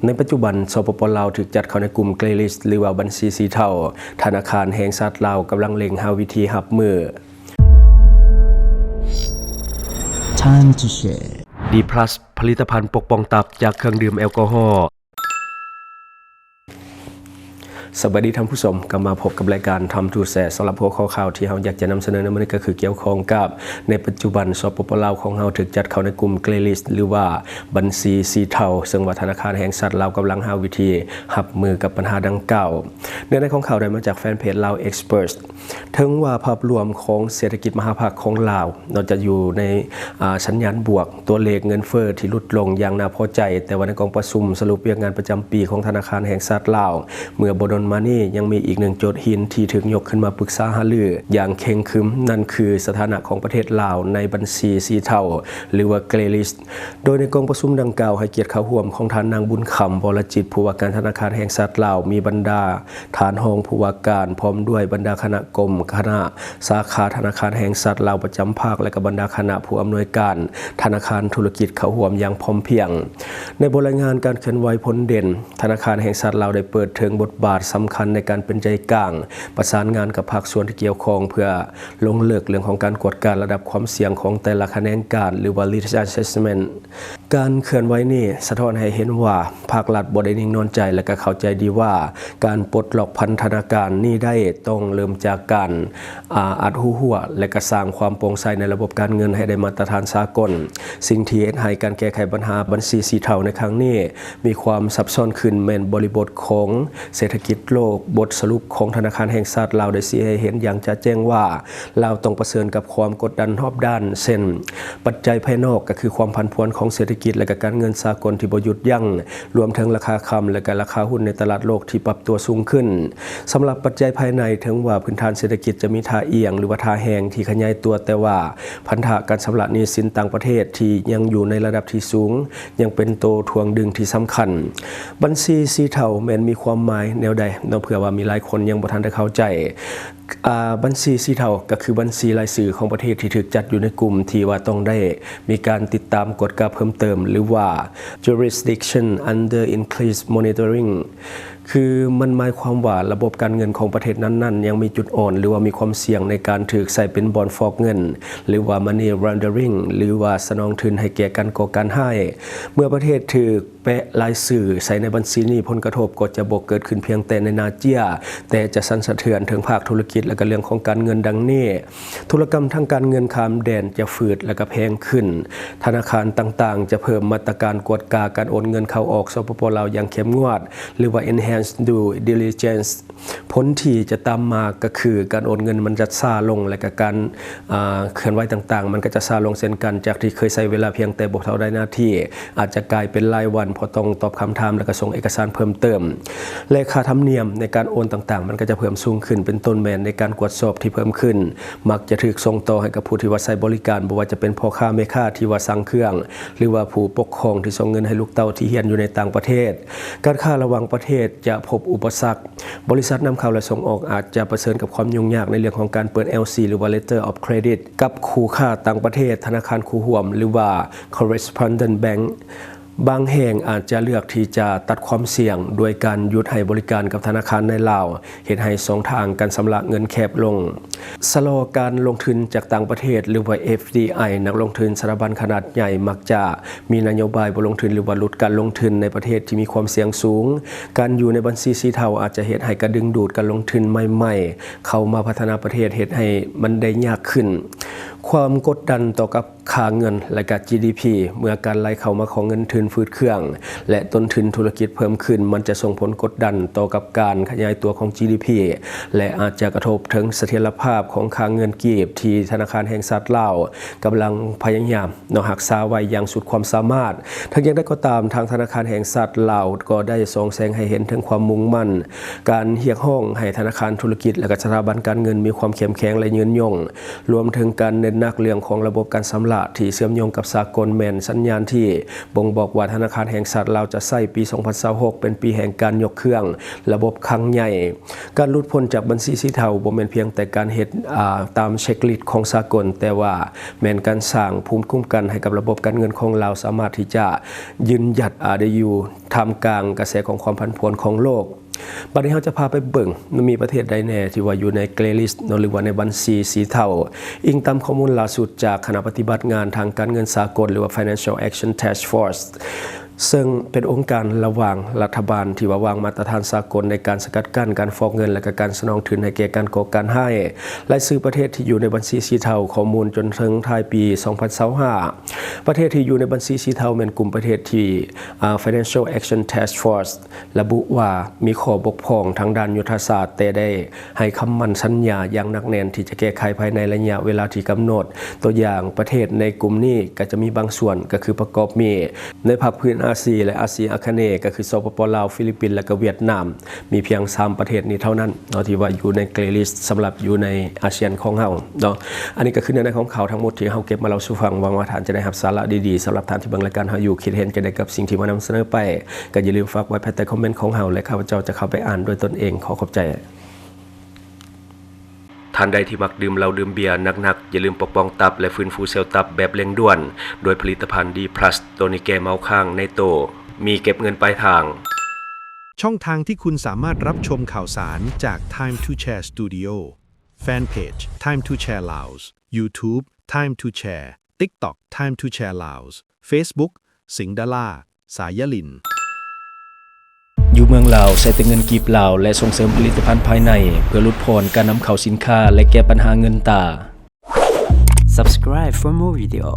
ໃນປັດຈຸບັນ ສປປ ລາວ ຖືກຈັດເຂົ້າໃນກຸ່ມ Grey List ຫຼືວ່າບັນຊີສີເທົາ. ທະນາຄານແຫ່ງຊາດລາວກຳລັງເລັ່ງຫາວິທີຮັບມື. Time to share. ດີພລັສ ຜະລິດຕະພັນປົກປ້ອງຕັບຈາກເຄື່ອງດື່ມແອລກໍຮໍ. ສະບາຍດີທ່ານຜູ້ຊົມ, ກັບມາພົບກັບລາຍການ Time to Share. ສຳລັບຫົວຂໍ້ຂ່າວທີ່ເຮົາຢາກຈະນຳສະເໜີໃນມື້ນີ້ກໍຄືກ່ຽວຂ້ອງກັບ ໃນປັດຈຸບັນ ສປປ ລາວ ຂອງເຮົາຖືກຈັດເຂົ້າໃນກຸ່ມ Grey List ຫຼືວ່າບັນຊີສີເທົາ, ເຊິ່ງວ່າທະນາຄານແຫ່ງຊາດລາວກຳລັງຫາວິທີຮັບມືກັບບັນຫາດັ່ງກ່າວ. ເນື້ອໃນຂອງຂ່າວໄດ້ມາຈາກແຟນເພຈ Lao Express. ເຖິງວ່າພາບລວມຂອງເສດຖະກິດມະຫາພາກຂອງລາວ ເນາະ ຈະຢູ່ໃນ ອາ ສັນຍານບວກ, ຕົວເລກເງິນເຟີ້ທີ່ຫຼຸດລົງຢ່າງໜ້າພໍໃຈ, ແຕ່ວ່າໃນກອງປະຊຸມສະຫຼຸບວຽກງານປະຈຳປີຂອງທະນາຄານແຫ່ງຊາດລາວ ເມື່ອບໍ່ດົນມານີ້ ຍັງມີອີກໜຶ່ງໂຈດຫີນທີ່ຖືກຍົກຂຶ້ນມາປຶກສາຫາລືຢ່າງເຄັ່ງຄຶມ, ນັ້ນຄືສະຖານະຂອງປະເທດລາວໃນບັນຊີສີເທົາ ຫຼືວ່າ Grey List. ໂດຍໃນກອງປະຊຸມດັ່ງກ່າວ ໃຫ້ກຽດເຂົ້າຮ່ວມຂອງທ່ານນາງ ບຸນຄຳ ວໍລະຈິດ ຜູ້ວ່າການທະນາຄານແຫ່ງຊາດລາວ, ມີບັນດາທ່ານຮອງຜູ້ວ່າການ ພ້ອມດ້ວຍບັນດາຄະນະກົມ, ຄະນະສາຂາທະນາຄານແຫ່ງຊາດລາວປະຈຳພາກ ແລະ ກໍບັນດາຄະນະຜູ້ອຳນວຍການທະນາຄານທຸລະກິດເຂົ້າຮ່ວມຢ່າງພ້ອມພຽງ. ໃນບົດລາຍງານການເຄື່ອນໄຫວພົ້ນເດັ່ນ, ທະນາຄານແຫ່ງຊາດລາວໄດ້ເປີດເຖິງບົດບາດສຳຄັນໃນການເປັນໃຈກາງປະສານງານກັບພາກສ່ວນທີ່ກ່ຽວຂ້ອງ ເພື່ອລົງເລິກເລື່ອງຂອງການກວດກາລະດັບຄວາມສ່ຽງຂອງແຕ່ລະຂະແໜງການ ຫຼືວ່າ Risk Assessment. ການເຄື່ອນໄຫວນີ້ສະທ້ອນໃຫ້ເຫັນວ່າ ພາກລັດບໍ່ໄດ້ນິ່ງນອນໃຈ ແລະ ກໍເຂົ້າໃຈດີວ່າ ການປົດລັອກພັນທະນາການນີ້ໄດ້ ຕ້ອງເລີ່ມຈາກການ ອາ ອັດຮູຮົ້ວ ແລະ ກະສ້າງຄວາມໂປ່ງໃສໃນລະບົບການເງິນໃຫ້ໄດ້ມາດຕະຖານສາກົນ. ສິ່ງທີ່ເຮັດໃຫ້ການແກ້ໄຂບັນຫາບັນຊີສີເທົາໃນຄັ້ງນີ້ມີຄວາມຊັບຊ້ອນຂຶ້ນ ແມ່ນບໍລິບົດຂອງເສດຖະກິດໂລກ. ບົດສະຫຼຸບຂອງທະນາຄານແຫ່ງຊາດລາວໄດ້ຊີ້ໃຫ້ເຫັນຢ່າງຈະແຈ້ງວ່າ ລາວຕ້ອງປະເຊີນກັບຄວາມກົດດັນຮອບດ້ານ ເຊັ່ນ ປັດໄຈພາຍນອກ ກໍຄືຄວາມຜັນຜວນຂອງເສດຖະກິດ ແລະ ກະການເງິນສາກົນທີ່ບໍ່ຢຸດຢັ້ງ, ລວມເຖິງລາຄາຄຳ ແລະ ກະລາຄາຮຸ້ນໃນຕະຫຼາດໂລກທີ່ປັບຕົວສູງຂຶ້ນ. ສຳລັບປັດໄຈພາຍໃນ, ເຖິງວ່າພື້ນຖານເສດຖະກິດຈະມີທ່າອ່ຽງ ຫຼືວ່າທ່າແຮງທີ່ຂະຫຍາຍຕົວ, ແຕ່ວ່າພັນທະການຊຳລະໜີ້ສິນຕ່າງປະເທດທີ່ຍັງຢູ່ໃນລະດັບທີ່ສູງ ຍັງເປັນໂຕຖ່ວງດຶງທີ່ສຳຄັນ. ບັນຊີສີເທົາແມ່ນມີຄວາມໝາຍແນວໃດເນາະ? ເພື່ອວ່າມີຫຼາຍຄົນຍັງບໍ່ທັນໄດ້ເຂົ້າໃຈ. ອາ ບັນຊີສີເທົາກໍຄືບັນຊີລາຍຊື່ຂອງປະເທດທີ່ຖືກຈັດຢູ່ໃນກຸ່ມທີ່ວ່າຕ້ອງໄດ້ມີການຕິດຕາມກວດກາເພີ່ມເຕີມ ຫຼືວ່າ Jurisdiction under Increased Monitoring. ຄືມັນໝາຍຄວາມວ່າລະບົບການເງິນຂອງປະເທດນັ້ນໆ ຍັງມີຈຸດອ່ອນ ຫຼືວ່າມີຄວາມສ່ຽງໃນການຖືກໃຊ້ເປັນບ່ອນຟອກເງິນ ຫຼືວ່າ Money Laundering ຫຼືວ່າສະໜອງທຶນໃຫ້ແກ່ການກໍ່ການຮ້າຍ. ເມື່ອປະເທດຖືກ ແປະລາຍຊື່ໃສ່ໃນບັນຊີນີ້, ຜົນກະທົບກໍຈະບໍ່ເກີດຂຶ້ນພຽງແຕ່ໃນໜ້າເຈ້ຍ, ແຕ່ຈະສັ່ນສະເທືອນເຖິງພາກທຸລະກິດ ແລະ ກະເລື່ອງຂອງການເງິນ. ດັ່ງນີ້, ທຸລະກຳທາງການເງິນຂ້າມແດນຈະຝືດ ແລະ ກະແພງຂຶ້ນ. ທະນາຄານຕ່າງໆຈະເພີ່ມມາດຕະການກວດກາການໂອນເງິນເຂົ້າອອກ ສປປ ລາວ ຢ່າງເຂັ້ມງວດ ຫຼືວ່າ Enhanced Due Diligence. ຜົນທີ່ຈະຕາມມາກໍຄືການໂອນເງິນມັນຈະຊ້າລົງ ແລະ ກະການ ອາ ເຄື່ອນໄຫວຕ່າງໆ ມັນກໍຈະຊ້າລົງເຊັ່ນກັນ. ຈາກທີ່ເຄີຍໃຊ້ເວລາພຽງແຕ່ບໍ່ເທົ່າໃດນາທີ ອາດຈະກາຍເປັນຫຼາຍວັນ ເພາະຕ້ອງຕອບຄຳຖາມ ແລະ ກະສົ່ງເອກະສານເພີ່ມເຕີມ ແລະ ຄ່າທຳນຽມໃນການໂອນຕ່າງໆ ມັນກໍຈະເພີ່ມສູງຂຶ້ນ ເປັນຕົ້ນແມ່ນໃນການກວດສອບທີ່ເພີ່ມຂຶ້ນ ມັກຈະຖືກສົ່ງຕໍ່ໃຫ້ກັບຜູ້ທີ່ວ່າໃຊ້ບໍລິການ, ບໍ່ວ່າຈະເປັນພໍ່ຄ້າແມ່ຄ້າທີ່ວ່າສັ່ງເຄື່ອງ ຫຼືວ່າຜູ້ປົກຄອງທີ່ສົ່ງເງິນໃຫ້ລູກເຕົ້າທີ່ຮຽນຢູ່ໃນຕ່າງປະເທດ. ການຄ້າລະຫວ່າງປະເທດຈະພົບອຸປະສັກ. ບໍລິສັດນຳເຂົ້າ ແລະ ສົ່ງອອກອາດຈະປະເຊີນກັບຄວາມຫຍຸ້ງຍາກໃນເລື່ອງຂອງການເປີດ LC ຫຼືວ່າ Letter of Credit ກັບຄູ່ຄ້າຕ່າງປະເທດ, ທະນາຄານຄູ່ຮ່ວມ ຫຼືວ່າ Correspondent Bank. ບາງແຫ່ງອາດຈະເລືອກທີ່ຈະຕັດຄວາມສ່ຽງດ້ວຍການຢຸດໃຫ້ບໍລິການກັບທະນາຄານໃນລາວ, ເຮັດໃຫ້ຊ່ອງທາງການຊຳລະເງິນແຄບລົງ. ຊະລໍການລົງທຶນຈາກຕ່າງປະເທດ ຫຼືວ່າ FDI. ນັກລົງທຶນສະຖາບັນຂະໜາດໃຫຍ່ມັກຈະມີນະໂຍບາຍບໍ່ລົງທຶນ ຫຼືວ່າຫຼຸດການລົງທຶນໃນປະເທດທີ່ມີຄວາມສ່ຽງສູງ. ການຢູ່ໃນບັນຊີສີເທົາອາດຈະເຮັດໃຫ້ການດຶງດູດການລົງທຶນໃໝ່ໆເຂົ້າມາພັດທະນາປະເທດ ເຮັດໃຫ້ມັນໄດ້ຍາກຂຶ້ນ. ຄວາມກົດດັນຕໍ່ກັບຄ່າເງິນ ແລະ ກະ GDP ເມື່ອການໄຫຼເຂົ້າມາຂອງເງິນທຶນຝືດເຄືອງ ແລະ ຕົ້ນທຶນທຸລະກິດເພີ່ມຂຶ້ນ, ມັນຈະສົ່ງຜົນກົດດັນຕໍ່ກັບການຂະຫຍາຍຕົວຂອງ GDP ແລະ ອາດຈະກະທົບເຖິງສະຖຽນລະພາບຂອງຄ່າເງິນກີບທີ່ທະນາຄານແຫ່ງຊາດລາວກຳລັງພະຍາຍາມ ເນາະ ຮັກສາໄວ້ຢ່າງສຸດຄວາມສາມາດ. ເຖິງຢ່າງໃດກໍຕາມ, ທາງທະນາຄານແຫ່ງຊາດລາວກໍໄດ້ສ່ອງແສງໃຫ້ເຫັນເຖິງຄວາມມຸ່ງໝັ້ນ ການຮຽກຮ້ອງໃຫ້ທະນາຄານທຸລະກິດ ແລະ ກະສະຖາບັນການເງິນມີຄວາມເຂັ້ມແຂງ ແລະ ຍືນຍົງ, ລວມເຖິງການເນັ້ນ ໜັກເລື່ອງຂອງລະບົບການຊຳລະທີ່ເຊື່ອມໂຍງກັບສາກົນ ແມ່ນສັນຍານທີ່ບົ່ງບອກວ່າທະນາຄານແຫ່ງຊາດລາວຈະໃຊ້ປີສອງພັນຊາວຫົກເປັນປີແຫ່ງການຍົກເຄື່ອງລະບົບຄັ້ງໃຫຍ່. ການຫຼຸດພົ້ນຈາກບັນຊີສີເທົາບໍ່ແມ່ນພຽງແຕ່ການເຮັດ ອາ ຕາມເຊັກລິດຂອງສາກົນ, ແຕ່ວ່າແມ່ນການສ້າງພູມຄຸ້ມກັນໃຫ້ກັບລະບົບການເງິນຂອງລາວ ສາມາດທີ່ຈະຢືນຢັດ ອາ ໄດ້ຢູ່ທ່າມກາງກະແສຂອງຄວາມຜັນຜວນຂອງໂລກ. ບັດນີ້ເຮົາຈະພາໄປເບິ່ງ ມີປະເທດໃດແດ່ທີ່ວ່າຢູ່ໃນເກຣລິສເນາະ ຫຼືວ່າໃນບັນຊີສີເທົາ. ອີງຕາມຂໍ້ມູນລ່າສຸດຈາກຄະນະປະຕິບັດງານທາງການເງິນສາກົນ ຫຼືວ່າ Financial Action Task Force ເຊິ່ງເປັນອົງການລະຫວ່າງລັດຖະບານທີ່ວ່າວາງມາດຕະຖານສາກົນໃນການສະກັດກັ້ນການຟອກເງິນ ແລະ ກະການສະໜອງທຶນໃຫ້ແກ່ການກໍ່ການຮ້າຍ. ລາຍຊື່ປະເທດທີ່ຢູ່ໃນບັນຊີສີເທົາ, ຂໍ້ມູນຈົນເຖິງທ້າຍປີສອງພັນຊາວຫ້າ ປະເທດທີ່ຢູ່ໃນບັນຊີສີເທົາແມ່ນກຸ່ມປະເທດທີ່ ອາ Financial Action Task Force ລະບຸວ່າມີຂໍ້ບົກຜ່ອງທາງດ້ານຍຸດທະສາດ, ແຕ່ໄດ້ໃຫ້ຄຳໝັ້ນສັນຍາຢ່າງໜັກແໜ້ນທີ່ຈະແກ້ໄຂພາຍໃນໄລຍະເວລາທີ່ກຳນົດ. ຕົວຢ່າງປະເທດໃນກຸ່ມນີ້ກໍຈະມີບາງສ່ວນ ກໍຄືປະກອບມີໃນພາກພື້ນອາຊີ ແລະ ອາຊີອາຄະເນ ກໍຄື ສປປ ລາວ, ຟີລິບປິນ ແລະ ກໍຫວຽດນາມ. ມີພຽງສາມປະເທດນີ້ເທົ່ານັ້ນເນາະ ທີ່ວ່າຢູ່ໃນເກຣລິສສຳລັບຢູ່ໃນອາຊຽນຂອງເຮົາເນາະ. ອັນນີ້ກໍຄືເນື້ອໃນຂອງຂ່າວທັງໝົດທີ່ເຮົາເກັບມາເລົ່າສູ່ຟັງ. ຫວັງວ່າທ່ານຈະໄດ້ຮັບສາລະດີໆ. ສຳລັບທ່ານທີ່ເບິ່ງລາຍການເຮົາຢູ່ ຄິດເຫັນຈັ່ງໃດກັບສິ່ງທີ່ມານຳສະເໜີໄປ? ກໍຢ່າລືມຝາກໄວ້ພາຍໃຕ້ຄອມເມັນຂອງເຮົາ ແລະ ຂ້າພະເຈົ້າຈະເຂົ້າໄປອ່ານດ້ວຍຕົນເອງ. ຂໍຂອບໃຈ. ທ່ານໃດທີ່ມັກດື່ມເຫຼົ້າດື່ມເບຍໜັກໆ, ຢ່າລືມປົກປ້ອງຕັບ ແລະ ຟື້ນຟູເຊວຕັບແບບເລັ່ງດ່ວນ ດ້ວຍຜະລິດຕະພັນ D plus ໂຕນີ້ແກ້ເມົາຄ້າງໃນໂຕ, ມີເກັບເງິນປາຍທາງ. ช่องทางที่คุณสามารถรับชมข่าวสารจาก Time to Share Studio Fanpage Time to Share Laos YouTube Time to Share TikTok Time to Share Laos Facebook สิงห์ดารา สายยะลิน ຢູ່ເມືອງລາວ ໃຊ້ແຕ່ເງິນກີບລາວ ແລະ ສົ່ງເສີມຜະລິດຕະພັນພາຍໃນ ເພື່ອຫຼຸດຜ່ອນການນຳເຂົ້າສິນຄ້າ ແລະ ແກ້ບັນຫາເງິນຕາ. Subscribe for more video.